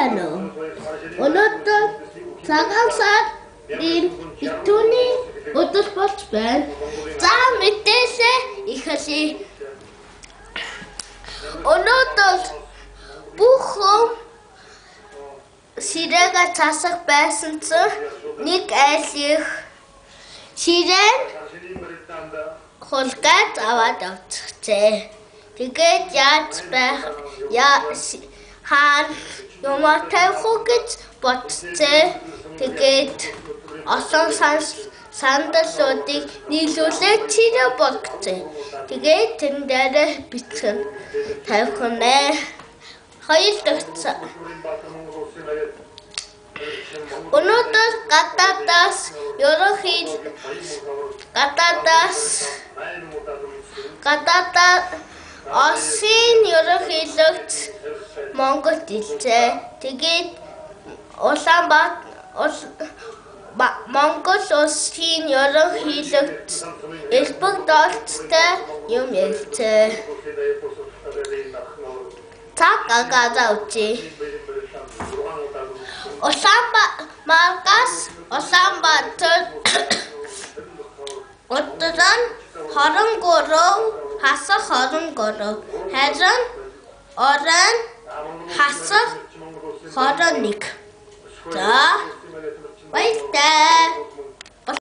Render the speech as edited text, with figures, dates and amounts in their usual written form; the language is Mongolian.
Сайн байна уу? Өнөөдөр цагаан сарын битүүний өдөр болж байна. За, мэдээлээ эхэлье. Өнөөдөр бүх хүн ширээгээ засах байсан чинь нэг айл их ширээ нь хулгайд аваад явчихжээ. Тэгээд яаж байх яа хаана юмаа тавих уу гэж бодцээ. Тэгээд олон сандалуудыг нийлүүлээд чирээ болгоцээ. Тэгээд тэрэн дээрээ бичсэн тавих нэ. Хоёр дахь өнөөдөр гадаадаас ерөнхий гадаадаас гадаадаа Оросын ерөнхийлөгч Монголд иржээ. Тэгээд Улаанбаатар Монгол улсын ерөнхийлөгч элбэг дооцтой юм ярилцээ. Цаг агаараа үзье. Улаанбаатараас Улаанбаатар өдөр нь 23 хасах 23, харин оройн хасах 21. За, баяртай.